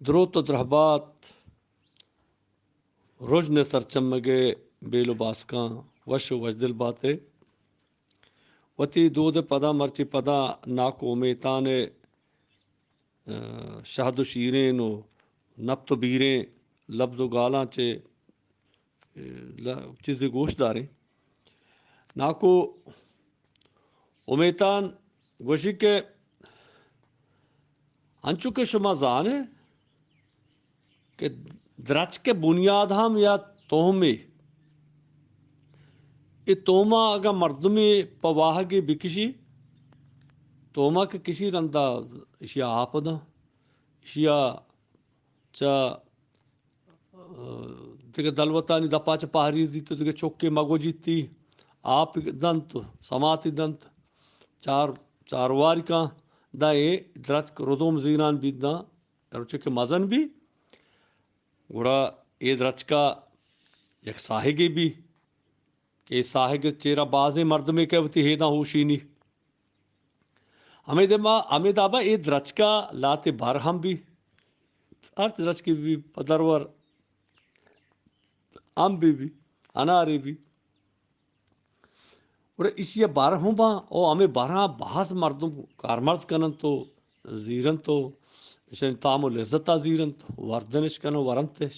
دروت و درہبات، رژن سرچمگ ء بیل و باسکاں وش و وشدل بات ء۔ وتی دود ء پدا مرچی پدا ناکو امیتان ء، آ، شہد و شیرین و نپت و بیریں لبز و گالاں چہ، آ، ل-، چیزے گوش داریں۔ ناکو امیتان گوشی کہ انچو کہ شما زانے کہ درچک ء بنیاد ہم یا توہمے۔ اے توہما اگاں مردمے پہ واہگے بکشی، توہما کہ کشی رندا اشیا آپ داں، اشیا چہ دگہ دلوتانی دپا چہ پہریزیت و دگہ چکے مگوجیتی، آپ دنت و سماتی دنت، چار، چارواری کن، داں اے درچک ردوم زیران بیت داں، روچے کہ مزن بی، گڑا اے درچکا یک ساہگے بی، کہ اے ساہگ چیرا بازیں مردمے کہ وتی ہیداں ہوشینی۔ ہمے دما، ہمے دابا اے درچکا لاتے بر ہم بی۔ ہرچ درچکے بی، پہ درور ہم بی بی، انارے بی۔ گڑا ایشی ء بر ہم باں، او ہمے براں باز مردم کارمرز کننت و زیرنت و اشانی تام و لذتا زیرنت، وردنش کن و ورنتش۔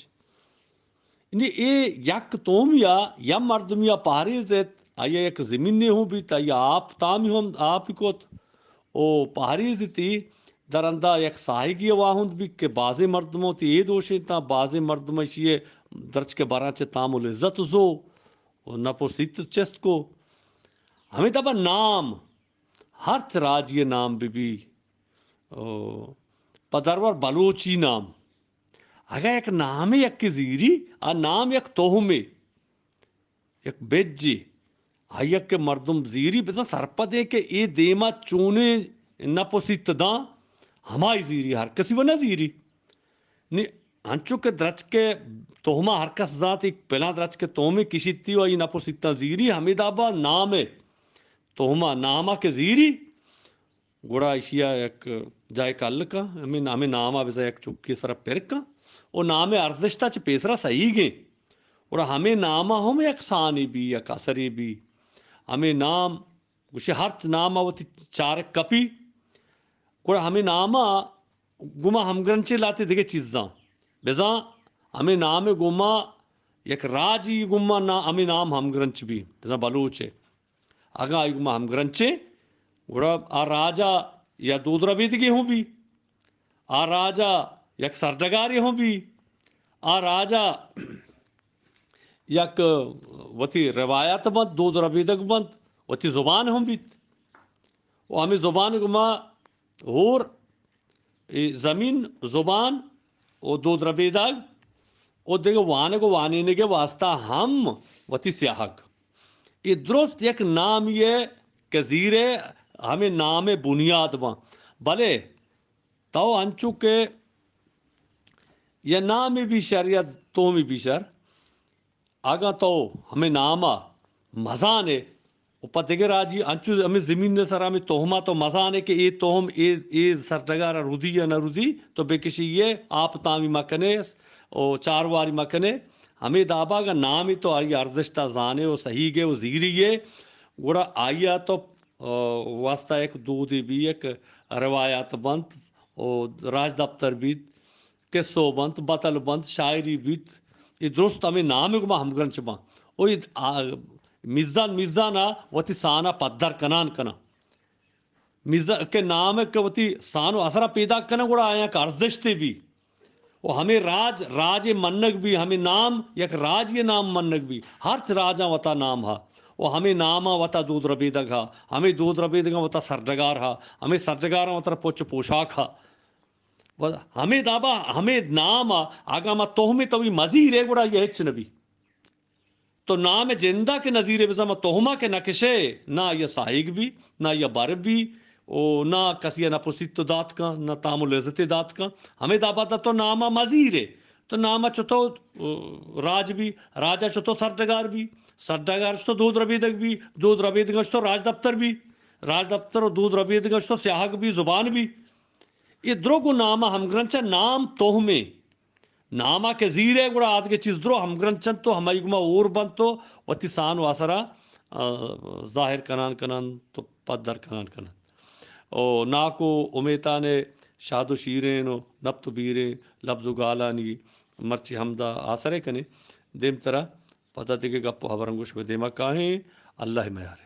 یعنی اے یک تومیا یا مردمیا پہریز ایت، آیا یک زمینے ہوں بیت، آیا آپ تامی ہم آپی کت و پہریز ایتی، درندا یک ساہگی واہند بیت کہ بازیں مردموں تی اے دوشیں تاں، بازیں مردم اشی درچک براں چہ تام و لذت زو و نپوسیت چست کو۔ ہمے دابا نام، ہرچ راجی نام بہ بی، او، پہ درور بلوچی نام۔ اگاں یک نامے یکے زیری، آ نام یک توہمے، یک بجے، آ یک مردم زیری، بزاں سرپدے کہ اے دیما چونیں نپوسیت داں، ہمائی زیری، ہر کسی و نہ زیری۔ نی انچو کہ درچک ء توہما ہر کس زانت، یک پلاں درچک ء تومے کشیتی و آئی نپوسیتاں زیری، ہمے دابا نام ء توہما ناما کہ زیری، گڑا ایشی ء یک جاہے کل کن، ہمے، ہمے نام ء بزاں یک چکی ء سرا پر کن و نام ء ارزشت ء چہ پیسرا سہیگیں۔ گڑا ہمے نام ء ہم یک سانے بی، یک اثرے بی۔ ہمے نام گوشی ہرچ نام ء وتی چارگ کپی، گڑا ہمے نام ء گوما ہمگرنچیں لاتے دگہ چیزاں۔ بزاں ہمے نام ء گوما یک راجی گوما نا-، ہمے نام ہمگرنچ بی، بزاں بلوچ ء۔ اگاں آئی گوما ہمگرنچیں، گڑا آ راج ء یا دود ربیدگے ہوں بی، آ راج ء یک سرڈگارے ہوں بی، آ راج ء یک وتی روایت بنت، دود ربیدگ بنت، وتی زبان ہم بیت۔ و ہمے زبان گوما ہور، اے زمین، زبان و دود ربیدگ و دگہ وانگ و وانینگ ء واسطہ ہم وتی سیاہگ۔ اے درست یک نامی ء کہ زیرے ہمے نام ء بنیاد باں۔ بلے تو انچو کہ یا نامے بی شر یا تومے بی شر، اگاں تو ہمے نام ء مزان ئے و پہ دگہ راجی انچو ہمے زمین ء سرا ہمے توہم ء تو مزان ئے کہ اے توہم اے، اے سرڈگار ء رودی یا نہ رودی، تو بہ کشی ئے، آپ تامی مکن ئے و چارواری مکن ئے۔ ہمے دابا اگاں نامے تو آئی ارزشت ء زان ئے و سہیگ ئے و زیری ئے، گڑا آئی ء تو، آ، واسطہ یک دودے بی، یک روایات بنت و راجدپتر بیت، کسو بنت، بتل بنت، شاعری بیت، اے درست ہمے نام ء گوما ہمگرنچ باں۔ او اے، آ، میزان، میزان ء وتی سان ء پدر کنان کناں۔ میزان کہ نام ء کہ وتی سان و اثر ء پیداک کناں، گڑا آیاں کہ ارزشتے بی۔ و ہمے راج، راجے منگ بی، ہمے نام یک راجے نام منگ بی۔ ہرچ راجاں وتا نام ہا۔ و ہمے ناماں وتا دود ربیدگ ہا۔ ہمے دود ربیدگاں وتا سرڈگار ہا۔ ہمے سرڈگاراں وتا پچ و پوشاک ہا۔ و ہمے دابا ہمے نام ء اگاں ما توہمے توی مزیرے گڑا یہ ہچ نبی۔ تو نام جندا کہ نزیرے بزاں ما توہما کہ نکشے، نہ آئی ساہیگ بی، نہ آئی بر بی، او نہ کسی نہ پسیت تو دات کن، نہ تام و لذتے دات کن۔ ہمے دابا تو ناما مزیرے۔ تو ناما چتو، او، راج بی، راجا چتو سرڈگار بی، سرڈگار چتو دود ربیدگ بی، دود ربیدگا چتو راج دپتر بی، راج دپتر و دود ربیدگا چتو سیاہگ بی، زبان بی۔ اے درو گوں نام ءَ ہمگرنچ اَنت، نام توہمیں۔ نام ءَ کہ زیرئے گڑا آدگہ چیز درو ہمگرنچ اَنت و ہمائی گوما ہور بنت و وتی سان و آسرا، آ، ظاہر کنان کننت و پدر کنان کننت۔ او ناکو امیتان ءِ شاد و شیرین و نپت و بیرین لبز و گالانی مرچی ہمدا آسرے کنیں۔ دیمترا پدا دگہ گپ و ہبراں گوں شمئے دیما کاہیں۔ اللہ ءِ میارے۔